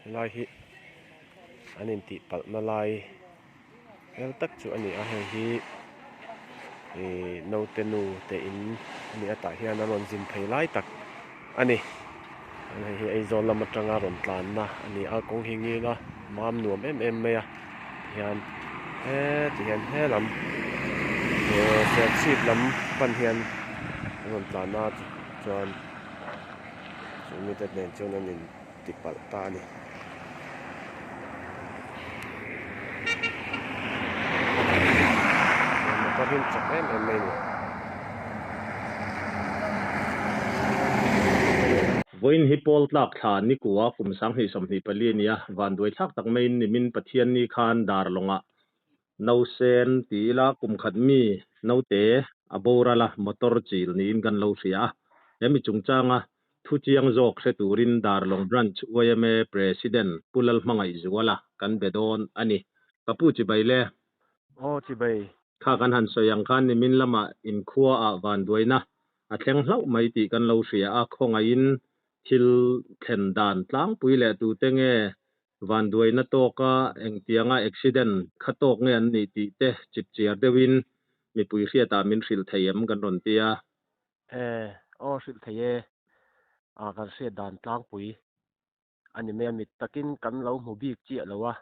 Helai hi an intih palh na lai hmel tak chu a ni a hei hi ihh naute nu te in a ni a tah hian a rawn zin phei lai tak a ni hei hi Aizawl lam atanga rawn tlan na a ni a kawng hi ngil a mam nuam em em mai a tihian heti hian helam serchhip lam pan hian an rawn tlan a chuan chu mite nen chuan an in ti palh ta a ni. Motor hi an chak em em mai a ni. Vawiin hi Paul tlak thla Nikua kum 2024 a ni a, vanduai thlak tak maiin nimin Pathianni khan Darlawngah Nausen ti ila kum khat mi naute a boral a, motor chil niin kan lo hria a. He mi chungchanga thu chiang zawk hre turin Darlawng Branch yma President Pu Lalhmangaihzuala kan be dawn a ni. Ka pu chibai le. Aw chibai. Kha kan han sawi ang khan nimin lamah inkhua ah vanduaina a thleng hlauh mai tih kan lo hria a, khawngaihin thil thlen dan tlangpui leh tute nge Vanduaina tawka engtianga accident kha tawk nge an nih tih te chipchiar deuhin mipui hriatah min hrilh thei em kan rawn ti a. E, aw hrilh thei e. A kan hriat dan tlangpui a ni mai a, mit takin kan lo hmu bik chiah lo a.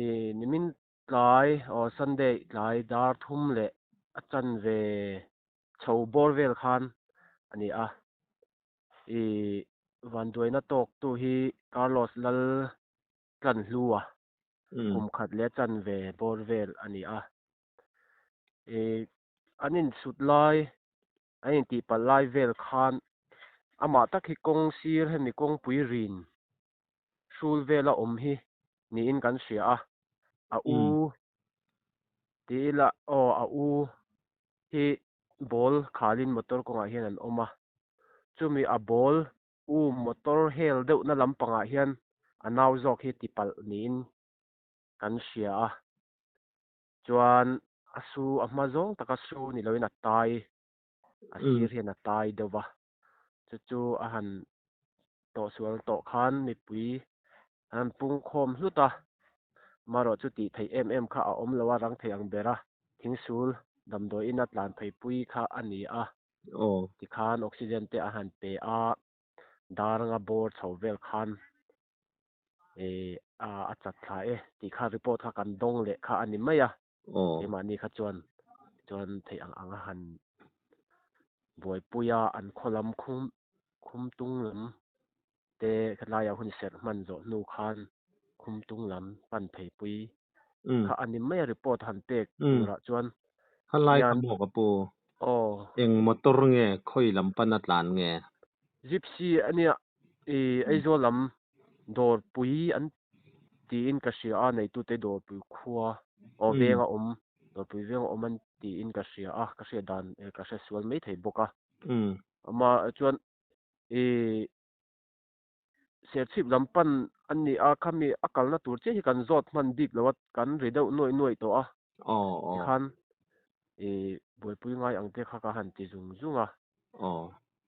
I nimin tlai aw Sunday tlai dar thum leh a chanve chho bawr vel khan a ni a. I vanduaina tawk tu hi Carlos Lal Tlanhlua kum khat leh chanve bawr vel a ni a. I an insut lai, an intihpalh lai vel khan amah tak hi kawng sir hemi kawngpui rin hrul vela awm hi niin kan hria a. A u ti ila aw a u hi ball khalin motor kawngah hian an awm a, chumi a ball um motor hel deuhna lampangah hian a nau zawk hi tipalh niin kan hria a, chuan a su a hma zawng taka su ni loin a tai a sir hian a tai deuh va, chu chu a han tawhsual tawh khan mipui an han pungkhawm hlut a, amaherawh chu tih theih em em kha a awm lo a, rang thei ang ber a, thingsul damdawiin a tlan phei pui kha a ni a, tikhan oxygen te a han pe a, dar anga bawr chho vel khan ih a chat thla e tih kha report kha kan dawng leh kha a ni mai a, keimahni kha chuan chuan theih ang ang a han buaipui a, an khaw lam khum khumtung lam te khawlaiah hun serh hman zawh hnu khan khumtung lam pan pheipui kha a ni mai a report han pek turah chuan Khalai kha maw ka pu? Aw. Eng motor nge khawi lam pana tlan nge? Gypsy a nia i Aizawl lam dawrpui an tiin ka hria a neitute dawrpui khua aw venga awm dawrpui venga awm an tiin ka hria a ka hriat dan ka hre sual mai thei bawk a. Amah chuan i Serchhip lam pan an ni a, khami a kalna tur chiah hi kan zawt hman bik lo a, kan ri deuh nuaih nuaih tawh a, tikhan i buaipui ngai ang te kha ka han ti zung zung a,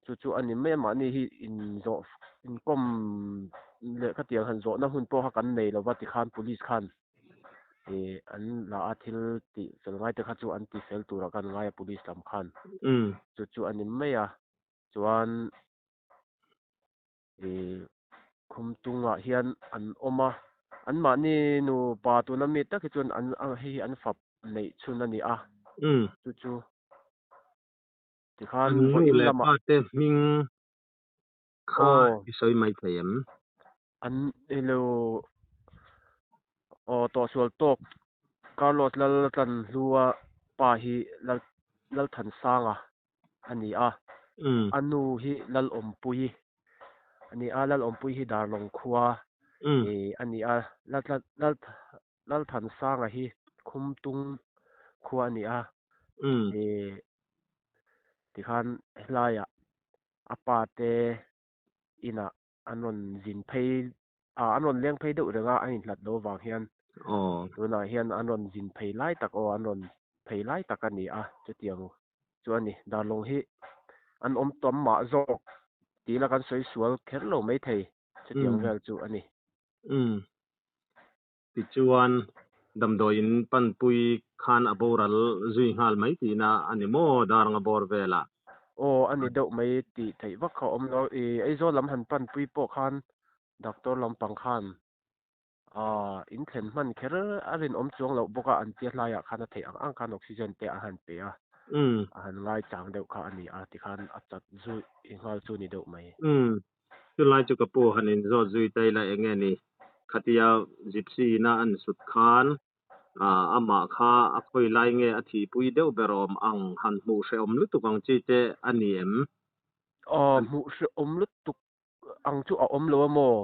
chu chu a ni mai a, mahni hi inzawh inkawm leh khatiang han zawhna hun pawh kha kan nei lo va tikhan police khan i an la a thil tih fel ngai te kha chu an ti fel turah kan ngai a police lam khan, chu chu a ni mai a, chuan. Ih khumtungah hian an awm a, anmahni nupa tuna mi tak hi chuan an hei hi an fap neih chhun a ni a, chu chu tikhan An nu vawiin leh lamah pa te hming kha i sawi mai thei em? An ilo aw tawhsual tawk Carlos Laltlanhlua pa hi Lal Lalthansanga a ni a, a nu hi Lalawmpuii a ni a, Lalawmpuii hi Darlawng khua a ni a, Lalthansanga hi Khumtung khua a ni a, tikhan helaiah a pa te inah an rawn zin phei a, an rawn leng phei deuh reng a, an inhlat lo vang hian tunah hian an rawn zin phei lai tak aw an rawn phei lai tak a ni a, chutiang chu a ni. Darlawng hi an awm tam mah zawk tih ila kan sawi sual kher lo maithei chutiang vel chu a ni. Tichuan, damdawiin panpui khan a boral zui nghal mai tihna a ni maw Darnga bawr velah? Aw, a ni deuh mai tih theih vak kha a awm lo. I Aizawl lam han panpui pawh khan doctor lampang khan in thlen hman kher a rinawm chuang loh bawk a, an tia hlaiah khan a theih ang ang khan oxygen te a han pe a, a han ngaichang deuh kha a ni a, tikhan a chat zui nghal chu ni deuh mai. Chulai chu ka pu han inzawt zui ta ila eng nge ni? Khatia gypsy ina an sut khan amah kha a khawi lai nge a thihpui deuh ber awm ang han hmuh hrehawm lutuk ang chi te a ni em? Aw, hmuh hrehawm lutuk ang chu a awm lo a maw?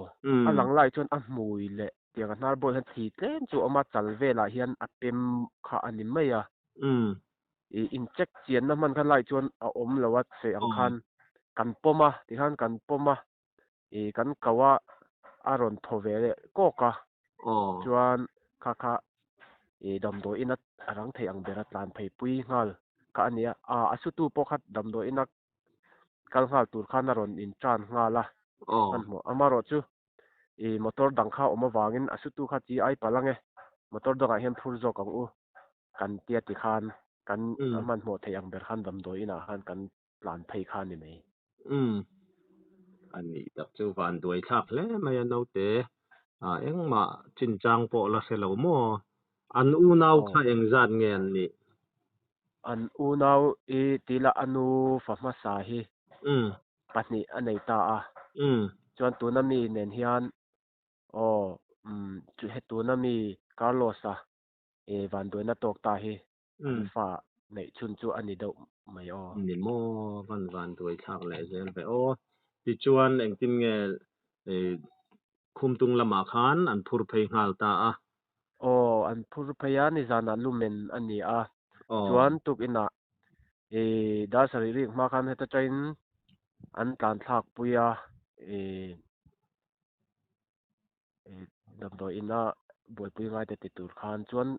A lang lai chuan a hmui leh tiang a hnar bawl hian thi tlem chu a awm a, chal velah hian a pem kha a ni mai a. I incheck chianna hman kha lai chuan a awm lo a, sawi ang khan kan pawm a, tikhan kan pawm a, i kan kau a, a rawn thaw ve leh kawk a, chuan kha kha i damdawiin a rang thei ang ber a tlan phei pui nghal kha a ni a, a sutu pawh kha damdawiin a kal nghal tur khan a rawn in tan nghal a, hmanhmawh amaherawh chu i motor dang kha awm avangin a sutu kha chi ai palh ang e, motor dangah hian phur zawk ang u. Kan tia ti khan kan hmanhmawh theih ang ber khan damdawi inah khan kan tlan phei kha a ni mai. Umm. A nih tak chu van duai thlak hle mai a naute. A engmah chinchang pawh la hre lo maw? An unau kha engzat nge an nih? An unau i tila a nu fa hmasa hi pahnih a nei ta a. Chuan tuna mi nen hian aw he tuna mi Carlos-a E vanduaina tawk ta hi an fa neih chhun chu a ni deuh mai aw. Ni maw, van vanduai thlak leh zel ve aw. Tichuan engtin nge Khumtung lamah khan an phur phei nghal ta a? Aw, an phur phei a, nizanah lumen a ni a. Chuan tukinah i dar sarih rik hma khan heta tain an tlan thlak pui a, i Damdawi ina buaipui ngaite ti tur khan chuan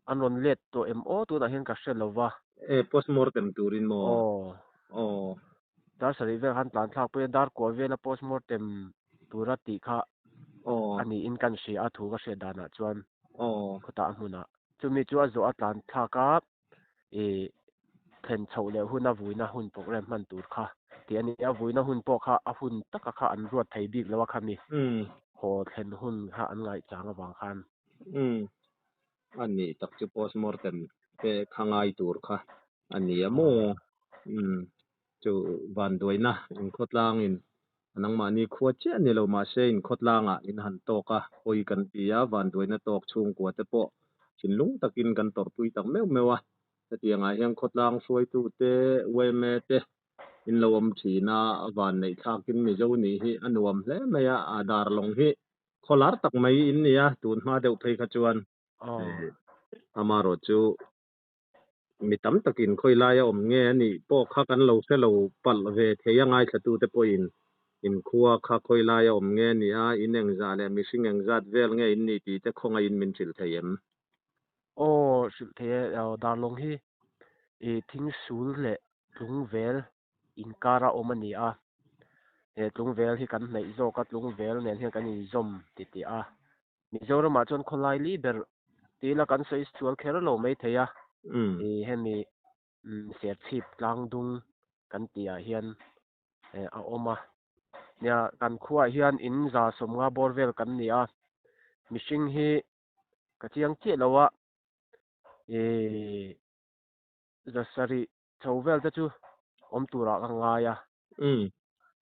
an rawn let tawh em aw tunah hian ka hre lo va. E postmortem turin maw? Aw. Aw. Dar sarih vel khan tlan thlak pui a, dar kuah vela postmortem tura tih kha a niin kan hria a, thu ka hriat danah chuan khawtah a hmunah. Chumi chu a zawh a tlan thlak a, i thlen chhoh leh huna vuina hun program hman tur kha tih a ni a, vuina hun pawh kha a hun taka kha an ruat thei bik lo a khami haw thlen hun kha an ngaihchang avang khan. Umm a nih tak chu postmortem te kha ngai tur kha a ni a maw? Umm chu vanduaina inkhawtlangin nangmahni khua chiah ni lo mahse inkhawtlangah in han tawk a, pawi kan ti a, vanduaina tawk chhungkua te pawh thinlung takin kan tawrhpui tak meuh meuh a. Hetiangah hian khawtlang hruaitute, yma te in lo awm thin a, vanneih thlakin Mizo nih hi a nuam hle mai a, a darlawng hi khawlar tak mai in ni a, tun hma deuh phei kha chuan amaherawh chu mi tam takin khawi laia awm nge a nih pawh kha kan lo hre lo palh ve thei a, ngaithlatute pawhin inkhua kha khawi laia awm nge a nih a, in engzah leh mihring engzat vel nge in nih tih te khawngaihin min hrilh thei em? Aw, hrilh thei e, Darlawng hi i thingsul leh tlungvel inkara awm a ni a, he tlungvel hi kan hnaih zawk a, tlungvel nen hian kan inzawm titih a, Mizoramah chuan khawlai li ber ti ila kan sawi sual kher lo mai thei a, i hemi Serchhip tlangdung kan tihah hian a awm a. Nia, kan khuaah hian in 150 bawr vel kan ni a, mihring hi ka chiang chiah lo a, i 700 chho vel te chu awm turah ka ngai a,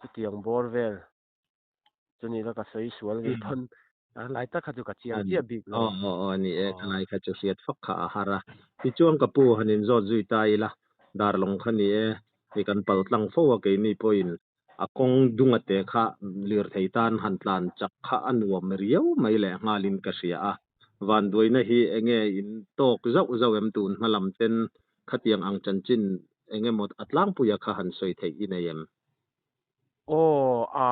chutiang bawr vel Chuni la ka sawi sual ngei pawn a lai tak kha chu ka chiang chiah bik lo. Aw aw aw ni e, ka lai kha chu hriat fak kha a har a. Tichuan ka pu han inzawt zui ta ila, Darlawng kha ni e, hei kan pal tlang fo a keini pawhin a kawng dunga te kha lirthei tan han tlan chak kha a nuam riau mai leh nghalin ka hria a. Vanduaina hi enge in tawk zauh zauh em tun hma lam ten khatiang ang chanchin engemaw a tlangpuia kha han sawi theih i nei em? Aw, a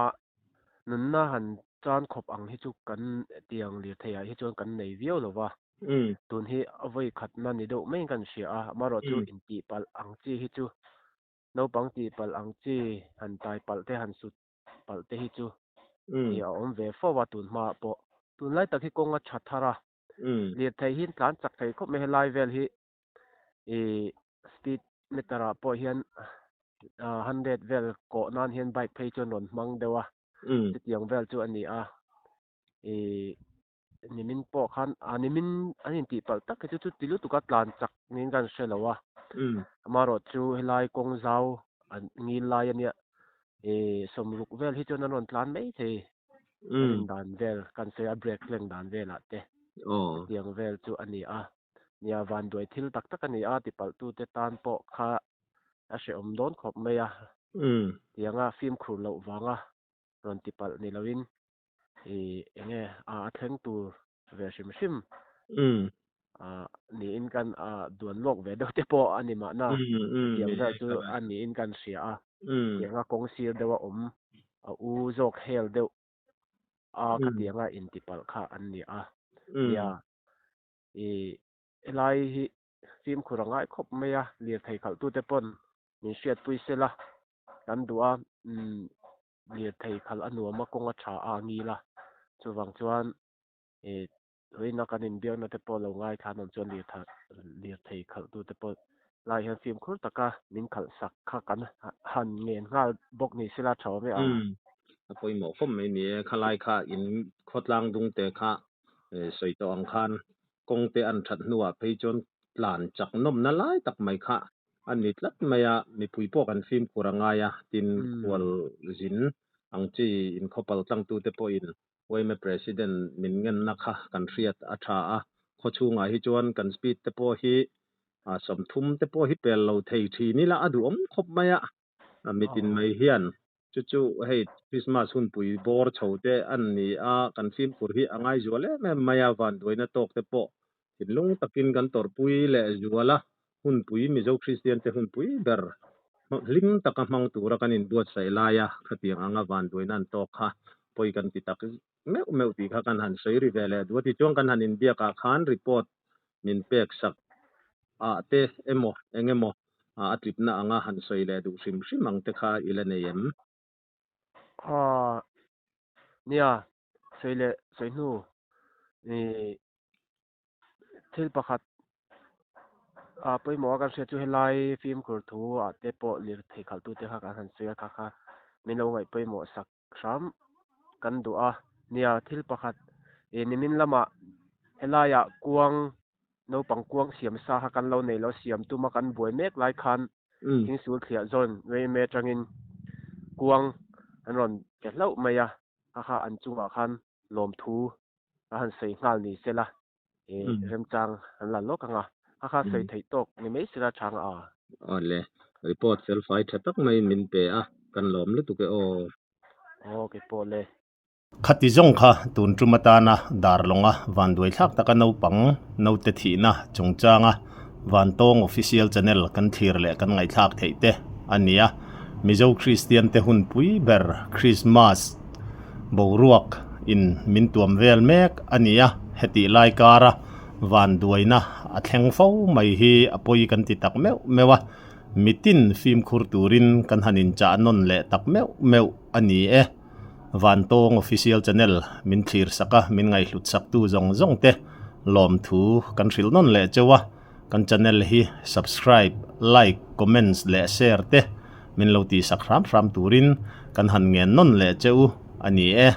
nunna han tan khawp ang hi chu kan tiang lirthei ah hi chuan kan nei viau lo va, tun hi a vawi khatna ni deuh maiin kan hria a, amaherawh chu intih palh ang chi hi chu naupang tih palh ang chi han tai palh te han sut palh te hi chu a awm ve fo a tun hmaah pawh. Tunlai tak hi kawng a tha thar a, lirthei hi tlan chak thei khawp mai helai vel hi ih speed meter ah pawh hian 100 vel kawh nan hian bike phei chuan rawn hmang deuh a, chutiang vel chu a ni a, ih nimin pawh khan a nimin an intih palh tak hi chu chuti lutuk a tlan chak niin kan hre lo a, amaherawh chu helai kawng zau an ngil lai a nia ih sawmruk vel hi chuan an rawn tlan mai thei. Ka rin dan vel kan sawi a brake tleng dan velah te chutiang vel chu a ni a, nia vanduai thil tak tak a ni a tipalhtute tan pawh kha a hrehawm dawn khawp mai a, tianga fimkhur loh vanga rawn tipalh ni loin ih enge a thleng tur ve hrim hrim niin kan duan lawk ve deuh te pawh a ni mahna chutiang vel chu a niin kan hria a, tianga kawng sir deuh a awm a u zawk hel deuh a khatianga intipalh kha an ni a, nia ih helai hi fimkhur a ngai khawp mai a, lirthei khalhtute pawn min hriatpui sela kan duh a lirthei khalh a nuam a kawng a tha a a ngil a, chuvang chuan ih Tuina kan inbiakna te pawh lo ngaithla an awm chuan lirthei khalhtute pawh lai hian fimkhur taka min khalh sak kha kan han ngen nghal bawk ni sela tha awm e a. Umm a pawimawh khawp mai ni e, khalai kha in khawtlang dung te kha sawi tawh ang khan kawng te an that hnuah phei chuan tlan chak nawmna lai tak mai kha a ni tlat mai a, mipui pawh kan fimkhur a ngai a, tin khual zin ang chi inkhawpal tlangtute pawhin Yma President min ngenna kha kan hriat a tha a, khawchhungah hi chuan kan speed te pawh hi 30 te pawh hi pel lo thei thin ila a duhawm khawp mai a, mitin mai hian chu chu hei Christmas hunpui bawr chho te an ni a, kan fimkhur hi a ngai zual em em mai a, vanduaina tawk te pawh thinlung takin kan tawrhpui leh zual a, hunpui Mizo Kristian te hunpui ber hlim taka hmang tura kan inbuatsaih laia khatiang anga vanduaina an tawk kha pawi kan ti tak meuh meuh tih kha kan han sawi ri ve leh duh a. Tichuan kan han inbiakah khan report min pek sak ah te emaw eng emaw a tlipna anga han sawi leh duh hrim hrim ang te kha i la nei em? Aw nia, sawi leh sawi hnu ih Thil pakhat ah pawimawh a kan hriat chu helai fimkhur thu ah te pawh lirthei khalh tu te kha kan han sawi a kha kha min lo ngaih pawimawh sak hram kan duh a nia thil pakhat ih nimin lamah helai ah kuang naupang kuang siam sa kha kan lo nei lo siam tum a kan buai mek lai khan thingsul thliah zawn yma atangin kuang an rawn ke hlauh mai a kha kha an chungah khan lawmthu a han sawi nghal ni sela ih remchang an la lawk ang a, a kha sawi theih tawk ni mai sela chhang a. Awle, report fel fai tha tak maiin min pe a, kan lawm lutuk e aw. Aw keipawh le. Khati zawng kha tun tum atana Darlawnga vanduai thlak taka naupang naute thihna chungchanga Vantawng Official Channel kan thlir leh kan ngaihthlak theih te a ni a. Mizo Kristian te hunpui ber Krismas boruak in min tuam vel mek a ni a, hetih lai kara vanduaina a thleng fo mai hi a pawi kan ti tak meuh meuh a, mitin fimkhur turin kan han inchah nawn leh tak meuh meuh a ni e. Vantawng Official Channel min thlir sak a, min ngaihhlut sak tu zawng zawng te lawmthu kan hrilh nawn leh cheu a, kan channel hi subscribe, like, comments leh share te min lo tihsak hram hram turin kan han ngen nawn leh che u a ni e.